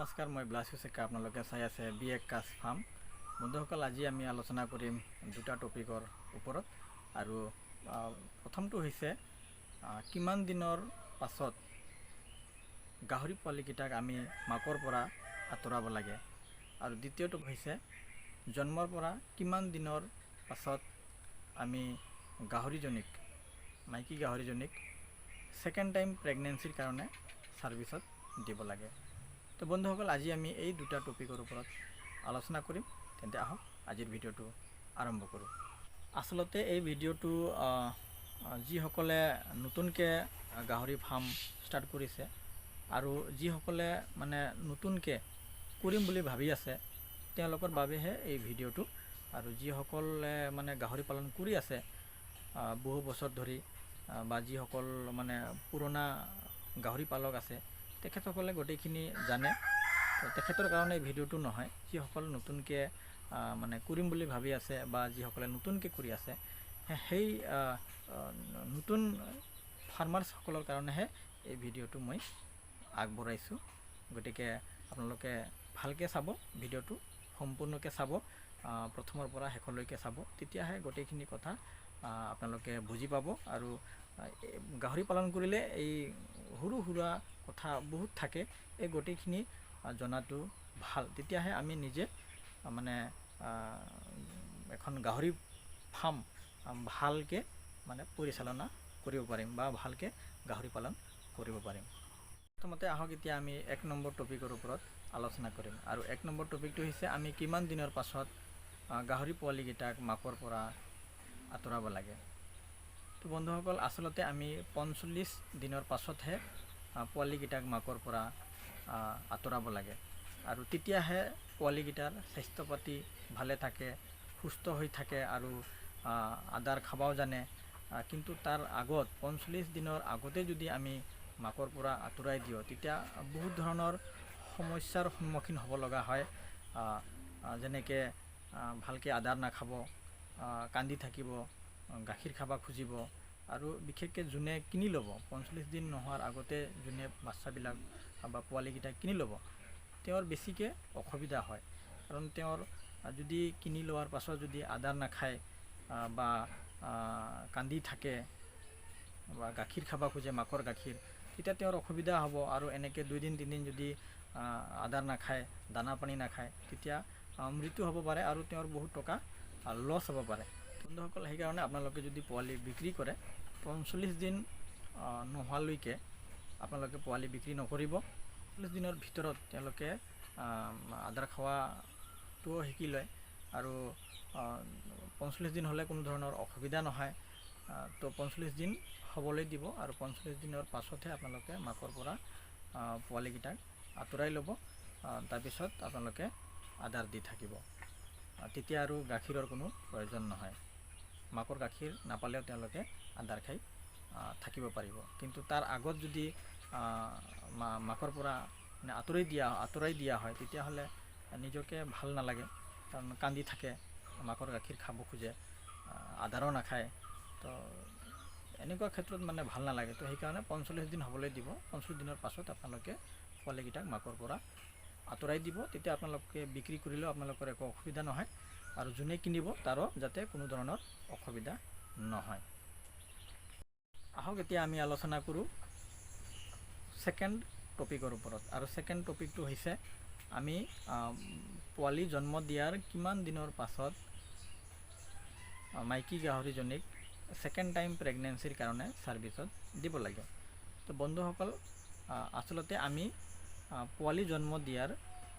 নমস্কাৰ, মই ব্লাছিউ চেকা। আপোনালোকে চাই আছে বি এক কাজ ফাৰ্ম। বন্ধুসকল, আজি আমি আলোচনা কৰিম দুটা টপিকৰ ওপৰত আৰু প্ৰথমটো হৈছে কিমান দিনৰ পাছত গাহৰি পোৱালিকেইটাক আমি মাকৰ পৰা আঁতৰাব লাগে আৰু দ্বিতীয়টো হৈছে জন্মৰ পৰা কিমান দিনৰ পাছত আমি গাহৰিজনীক, মাইকী গাহৰিজনীক ছেকেণ্ড টাইম প্ৰেগনেঞ্চিৰ কাৰণে ছাৰ্ভিচত দিব লাগে। তো বন্ধুসকল, আজি আমি এই দুটা টপিকৰ ওপৰত আলোচনা কৰিম। তেন্তে আহক, আজিৰ ভিডিঅ'টো আৰম্ভ কৰোঁ। আচলতে এই ভিডিঅ'টো যিসকলে নতুনকৈ গাহৰি ফাৰ্ম ষ্টাৰ্ট কৰিছে আৰু যিসকলে মানে নতুনকৈ কৰিম বুলি ভাবি আছে, তেওঁলোকৰ বাবেহে এই ভিডিঅ'টো। আৰু যিসকলে মানে গাহৰি পালন কৰি আছে বহু বছৰ ধৰি বা যিসকল মানে পুৰণা গাহৰি পালক আছে, তেখেতসকলে গোটেইখিনি জানে। তো তেখেতৰ কাৰণে এই ভিডিঅ'টো নহয়। যিসকল নতুনকৈ মানে কৰিম বুলি ভাবি আছে বা যিসকলে নতুনকৈ কৰি আছে, সেই আহ, আহ, নতুন ফাৰ্মাৰ্ছসকলৰ কাৰণেহে এই ভিডিঅ'টো মই আগবঢ়াইছোঁ। গতিকে আপোনালোকে ভালকৈ চাব, ভিডিঅ'টো সম্পূৰ্ণকৈ চাব, প্ৰথমৰ পৰা শেষলৈকে চাব। তেতিয়াহে গোটেইখিনি কথা আপোনালোকে বুজি পাব। আৰু গাহৰি পালন কৰিলে এই সৰু সুৰা কথা বহুত থাকে। এই গোটেইখিনি জনাটো ভাল। তেতিয়াহে আমি নিজে মানে এখন গাহৰি ফাৰ্ম ভালকৈ মানে পৰিচালনা কৰিব পাৰিম বা ভালকৈ গাহৰি পালন কৰিব পাৰিম। প্ৰথমতে আহক, এতিয়া আমি 1 নম্বৰ টপিকৰ ওপৰত আলোচনা কৰিম। আৰু 1 নম্বৰ টপিকটো হৈছে আমি কিমান দিনৰ পাছত গাহৰি পোৱালিকেইটাক মাকৰ পৰা আঁতৰাব লাগে। তো বন্ধুসকল, আচলতে আমি 45 দিনৰ পাছতহে পোৱালিকেইটাক মাকৰ পৰা আঁতৰাব লাগে আৰু তেতিয়াহে পোৱালিকেইটাৰ স্বাস্থ্য পাতি ভালে থাকে, সুস্থ হৈ থাকে আৰু আদাৰ খাবও জানে। কিন্তু তাৰ আগত, 45 দিনৰ আগতে যদি আমি মাকৰ পৰা আঁতৰাই দিওঁ, তেতিয়া বহুত ধৰণৰ সমস্যাৰ সন্মুখীন হ'ব লগা হয়। যেনেকৈ ভালকৈ আদাৰ নাখাব, কান্দি থাকিব, গাখীৰ খাব খুজিব। আৰু বিশেষকৈ যোনে কিনি ল'ব, 45 দিন নোহোৱাৰ আগতে যোনে বাচ্ছাবিলাক বা পোৱালিকেইটা কিনি ল'ব, তেওঁৰ বেছিকৈ অসুবিধা হয়। কাৰণ তেওঁৰ যদি কিনি লোৱাৰ পাছত যদি আদাৰ নাখায় বা কান্দি থাকে বা গাখীৰ খাব খোজে, মাকৰ গাখীৰ, তেতিয়া তেওঁৰ অসুবিধা হ'ব। আৰু এনেকৈ 2 দিন 3 দিন যদি আদাৰ নাখায়, দানা পানী নাখায়, তেতিয়া মৃত্যু হ'ব পাৰে আৰু তেওঁৰ বহুত টকা লছ হ'ব পাৰে। বন্ধুসকল, সেইকাৰণে আপোনালোকে যদি পোৱালি বিক্ৰী কৰে, 45 দিন নোহোৱালৈকে আপোনালোকে পোৱালি বিক্ৰী নকৰিব। 45 দিনৰ ভিতৰত তেওঁলোকে আদাৰ খোৱাটোও শিকি লয় আৰু 45 দিন হ'লে কোনো ধৰণৰ অসুবিধা নহয়। তো 45 দিন হ'বলৈ দিব আৰু 45 দিনৰ পাছতহে আপোনালোকে মাকৰ পৰা পোৱালিকেইটাক আঁতৰাই ল'ব। তাৰপিছত আপোনালোকে আদাৰ দি থাকিব। তেতিয়া আৰু গাখীৰৰ কোনো প্ৰয়োজন নহয়। মাকৰ গাখীৰ নাপালেও তেওঁলোকে আদাৰ খাই থাকিব পাৰিব। কিন্তু তাৰ আগত যদি মাকৰ পৰা মানে আঁতৰাই দিয়া হয়, তেতিয়াহ'লে নিজকে ভাল নালাগে। কাৰণ কান্দি থাকে, মাকৰ গাখীৰ খাব খোজে, আদাৰো নাখায়। তো এনেকুৱা ক্ষেত্ৰত মানে ভাল নালাগে। তো সেইকাৰণে 45 দিন হ'বলৈ দিব। 45 দিনৰ পাছত আপোনালোকে পোৱালিকেইটাক মাকৰ পৰা আঁতৰাই দিব। তেতিয়া আপোনালোকে বিক্ৰী কৰিলেও আপোনালোকৰ একো অসুবিধা নহয় আৰু যোনে কিনিব তাৰো যাতে কোনো ধৰণৰ অসুবিধা নহয়। আহক, এতিয়া আমি আলোচনা কৰোঁ ছেকেণ্ড টপিকৰ ওপৰত। আৰু ছেকেণ্ড টপিকটো হৈছে আমি পোৱালি জন্ম দিয়াৰ কিমান দিনৰ পাছত মাইকী গাহৰিজনীক ছেকেণ্ড টাইম প্ৰেগনেঞ্চিৰ কাৰণে ছাৰ্ভিচত দিব লাগে। তো বন্ধুসকল, আচলতে আমি পোৱালি জন্ম দিয়াৰ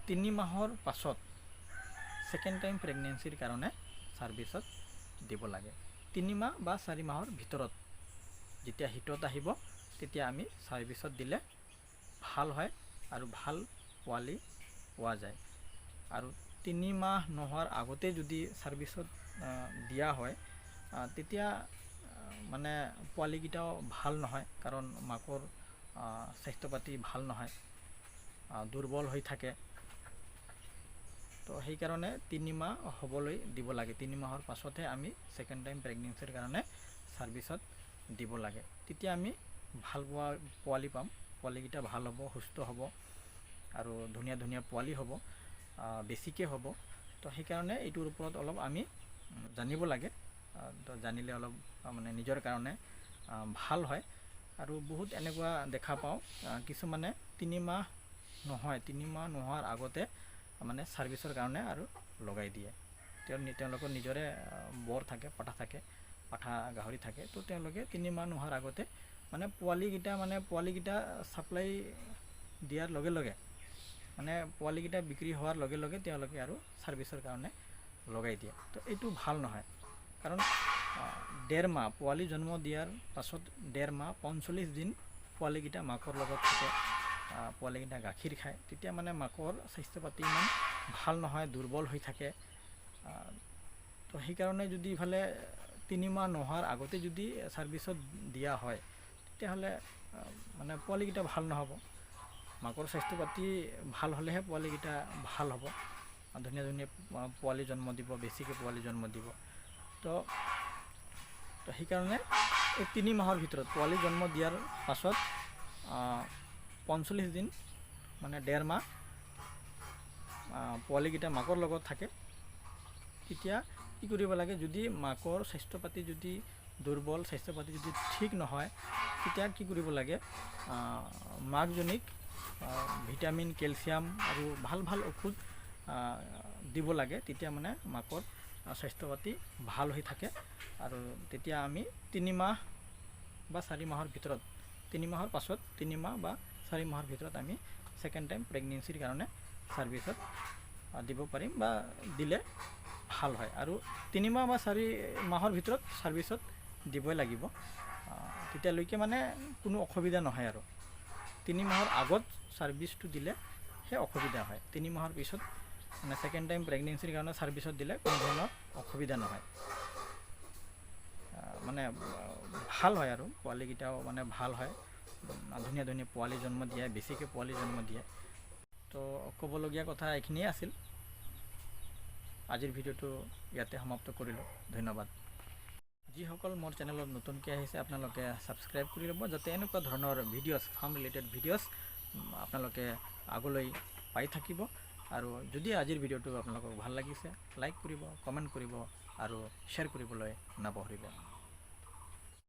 3 মাহৰ পাছত ছেকেণ্ড টাইম প্ৰেগনেঞ্চিৰ কাৰণে ছাৰ্ভিচত দিব লাগে। 3 মাহ বা 4 মাহৰ ভিতৰত যেতিয়া হিটত আহিব, তেতিয়া আমি ছাৰ্ভিচত দিলে ভাল হয় আৰু ভাল পোৱালি পোৱা যায়। আৰু 3 মাহ নোহোৱাৰ আগতে যদি ছাৰ্ভিচত দিয়া হয়, তেতিয়া মানে পোৱালিকেইটাও ভাল নহয়। কাৰণ মাকৰ স্বাস্থ্য পাতি ভাল নহয়, দুৰ্বল হৈ থাকে। তো সেইকাৰণে 3 মাহ হ'বলৈ দিব লাগে। 3 মাহৰ পাছতহে আমি ছেকেণ্ড টাইম প্ৰেগনেঞ্চিৰ কাৰণে ছাৰ্ভিচত দিব লাগে। তেতিয়া আমি ভাল পোৱালি পাম, পোৱালিকেইটা ভাল হ'ব, সুস্থ হ'ব। আৰু ধুনীয়া ধুনীয়া পোৱালি হ'ব, বেছিকৈ হ'ব। তো সেইকাৰণে এইটোৰ ওপৰত অলপ আমি জানিব লাগে। তো জানিলে অলপ মানে নিজৰ কাৰণে ভাল হয়। আৰু বহুত এনেকুৱা দেখা পাওঁ, কিছুমানে 3 মাহ নহয়, 3 মাহ নোহোৱাৰ আগতে মানে ছাৰ্ভিচৰ কাৰণে আৰু লগাই দিয়ে। তেওঁলোকৰ নিজৰে বৰ থাকে, পাঠা থাকে, পাঠা গাহৰি থাকে। তো তেওঁলোকে 3 মাহ নোহোৱাৰ আগতে মানে পোৱালিকেইটা ছাপ্লাই দিয়াৰ লগে লগে, মানে পোৱালিকেইটা বিক্ৰী হোৱাৰ লগে লগে তেওঁলোকে আৰু ছাৰ্ভিচৰ কাৰণে লগাই দিয়ে। তো এইটো ভাল নহয়, কাৰণ ডেৰ মাহ, পোৱালি জন্ম দিয়াৰ পাছত ডেৰ মাহ, 45 দিন পোৱালিকেইটা মাকৰ লগত থাকে, পোৱালিকেইটা গাখীৰ খায়। তেতিয়া মানে মাকৰ স্বাস্থ্য পাতি ইমান ভাল নহয়, দুৰ্বল হৈ থাকে। তো সেইকাৰণে যদি ইফালে 3 মাহ নোহোৱাৰ আগতে যদি ছাৰ্ভিচত দিয়া হয়, তেতিয়াহ'লে মানে পোৱালিকেইটা ভাল নহ'ব। মাকৰ স্বাস্থ্য পাতি ভাল হ'লেহে পোৱালিকেইটা ভাল হ'ব, ধুনীয়া ধুনীয়া পোৱালি জন্ম দিব, বেছিকৈ পোৱালি জন্ম দিব। তো সেইকাৰণে এই 3 মাহৰ ভিতৰত, পোৱালি জন্ম দিয়াৰ পাছত 45 দিন, মানে ডেৰ মাহ পোৱালিকেইটা মাকৰ লগত থাকে। তেতিয়া কি কৰিব লাগে? যদি মাকৰ স্বাস্থ্য পাতি যদি দুৰ্বল, স্বাস্থ্য পাতি যদি ঠিক নহয়, তেতিয়া কি কৰিব লাগে? মাকজনীক ভিটামিন, কেলছিয়াম আৰু ভাল ভাল ঔষধ দিব লাগে। তেতিয়া মানে মাকৰ স্বাস্থ্য পাতি ভাল হৈ থাকে। আৰু তেতিয়া আমি 3 মাহ বা 4 মাহৰ ভিতৰত, 3 মাহৰ পাছত 3 মাহ বা 4 মাহৰ ভিতৰত আমি ছেকেণ্ড টাইম প্ৰেগনেঞ্চিৰ কাৰণে ছাৰ্ভিচত দিব পাৰিম বা দিলে ভাল হয়। আৰু 3 মাহ বা 4 মাহৰ ভিতৰত ছাৰ্ভিচত দিবই লাগিব, তেতিয়ালৈকে মানে কোনো অসুবিধা নহয়। আৰু 3 মাহৰ আগত ছাৰ্ভিচটো দিলে সেই অসুবিধা হয়। 3 মাহৰ পিছত মানে ছেকেণ্ড টাইম প্ৰেগনেঞ্চিৰ কাৰণে ছাৰ্ভিচত দিলে কোনো ধৰণৰ অসুবিধা নহয়, মানে ভাল হয় আৰু পোৱালিকেইটাও মানে ভাল হয়, ধুনীয়া ধুনীয়া পোৱালি জন্ম দিয়ে, বেছিকৈ পোৱালি জন্ম দিয়ে। তো ক'বলগীয়া কথা এইখিনিয়ে আছিল। আজিৰ ভিডিঅ'টো ইয়াতে সমাপ্ত কৰিলোঁ। ধন্যবাদ। যিসকল মোৰ চেনেলত নতুনকৈ আহিছে, আপোনালোকে ছাবস্ক্ৰাইব কৰি ল'ব, যাতে এনেকুৱা ধৰণৰ ভিডিঅ'ছ, ফাৰ্ম ৰিলেটেড ভিডিঅ'ছ আপোনালোকে আগলৈ পাই থাকিব। আৰু যদি আজিৰ ভিডিঅ'টো আপোনালোকক ভাল লাগিছে, লাইক কৰিব, কমেণ্ট কৰিব আৰু শ্বেয়াৰ কৰিবলৈ নাপাহৰিব।